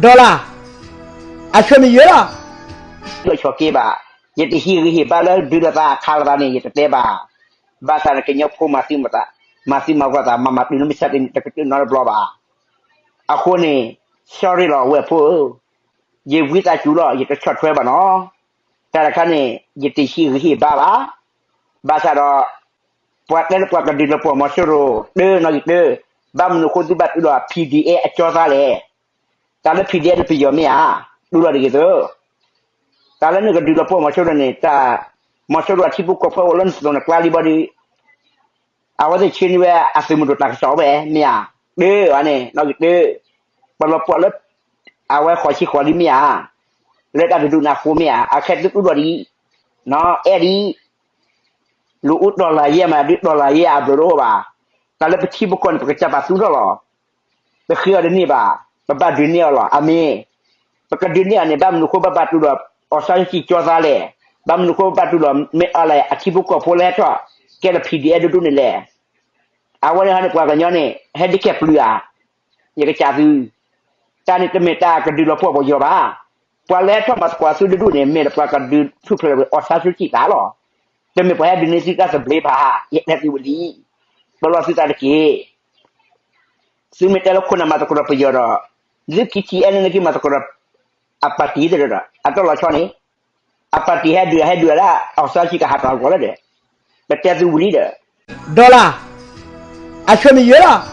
ဒီလၣ်, အဆၢမ့ၢ်ယဲလီၤ. လီၤဆီၣ်က့ဘၣ်, ယတဟ့ၣ်ဂံၢ်ဟ့ၣ်ဘါလၢဒုးလိာ်သးခးလိာ်သးန့ၣ် ယတတဲဘၣ်. ဘၣ်ဆၣ်န့ၣ် ကညီဖိမၤသံမၤသး, မၤသံမၤဂီၢ်သး မၤမၤတုၤလၢမုၢ်ဆါတနံၤ တကတၢၢ်နီတဘျီဘၣ်. အဃိန့ၣ် sorry လီၤ ဝဲၢ်ဖိဧၢ, ယဝံသးစူၤလီၤ ယတဆီၣ်ထွဲဘၣ်နီၤ. တၢ်တခါန့ၣ် ယတဟ့ၣ်ဂံၢ်ဟ့ၣ်ဘါဘၣ်. ဘၣ်ဆၣ်ဒီး ပှၤတဲလၢပှၤကဒုးလီၤပှီၢ်မီၤစိရိၤ တၢ်နီၣ်ဂံၢ်တၢ်, ဘၣ်မနုၤအဃိသုဘၣ်တုၤဒီး P D F အကၠီသါလဲၣ်. တၢ်လၢ P D F န့ၣ်ပယီၤမ့ၢ်ဧါ, တူၢ်လိာ်တဂ့ၤသု. တၢ်လၢနကဒုးလီၤပှီၢ်မီၤစိရိၤန့ၣ် တၢ် မီၤစိရိၤအထံဖိကီၢ်ဖိအိၣ်လၢနသးန့ၣ် ကျါလံဘၣ်ဒီး အဝဲသ့ၣ်ဆှၢန့ၢ်ဝဲအသုးမုၢ်ဒိၣ်တၢ်ကစီၣ်ဝဲမ့ၢ်ဧါ, တၢ်အီၤန့ၣ် နီၣ်ဂံၢ်တၢ်, ပလီၤပှီၢ်လၢ အဝဲဃီၤဆံဃီၤလံမ့ၢ်ဧါ, လၢတၢ်တဒူၣ်န့ၣ်အဃိမ့ၢ်ဧါ, အခဲသုတူၢ်လိာ်ဒ်အံၤ, အဲၣ်ဒ်အံၤ လူၤအူတီၢ်လၢ်ယဲၢ်မး ဒုးတီၢ်လၢ်ယဲၢ်အဘျုးတအိၣ်ဘၣ်. တၢ်လၢပထံပကီၢ်န့ၣ် ပကစၢ်ပာ်သူထီၣ်လီၤ. ပဃ့အီၤတန့ၢ်ဘၣ်, ပဘၣ်ဒုးန့ၢ်အီၤလီၤ. အမ့ၢ် ပကဒုးန့ၢ်အီၤန့ၣ် ဘၣ်မနုၤအဃိဘၣ်ဘၣ်တုၤဒီး အောင်ဆန်းစုကြည်ကၠီသါလဲၣ်. ဘၣ်မနုၤအဃိဘၣ်ဘၣ်တုၤဒီး မ့ၢ်အီၤလဲၣ် အထံဖိကီၢ်ဖိလဲၤထီၣ် ကဲဒီး P D F ဒူဒူန့ၣ်လဲၣ်. အဝဲန့ၣ်ဟီန့ၣ် ပှၤကညီန့ၣ် ဟဲဒုးကဲပျုၤဧါ. ယကစၢ်သု တၢ်န့ၣ်တမ့ၢ်တၢ်ကဒုးလီၤပှီၢ်ပယီၤဘၣ်. ပှၤလဲၤထီၣ်မၤသကိးသုဒူဒူန့ၣ် မ့ၢ်ဒီးပှၤကဒုးထူၣ်ဖျဲး အောင်ဆန်းစုကြည်သးလီၤ. တမ့ၢ်ပှၤဟဲဒုးန့ၢ်သုတၢ်သဘျ့ဘၣ်. ယတဲသုဝံၤလံ, ပလီၢ်သုသးတက့ၢ်. သုမ့ၢ်တဲလၢခိၣ်နၢ်မၤသကိးဒီးပယီၤဒီး သု K T N န့ၣ်က့ၤမၤသကိးဒီး အပၣ်တံၣ်သ့ၣ်ဒီး အတီလီၤဆီန့ၣ် အပၣ်တံၣ်ဟဲဒုး ဟဲဒုးဒၣ် အောင်ဆန်းစုကြည် ကဟးထီၣ်အဂီၢ်လၢဒီး ပတဲသုဝံၤလံဒီး ဒီလၣ်, အဆၢမ့ၢ်ယဲလီၤ.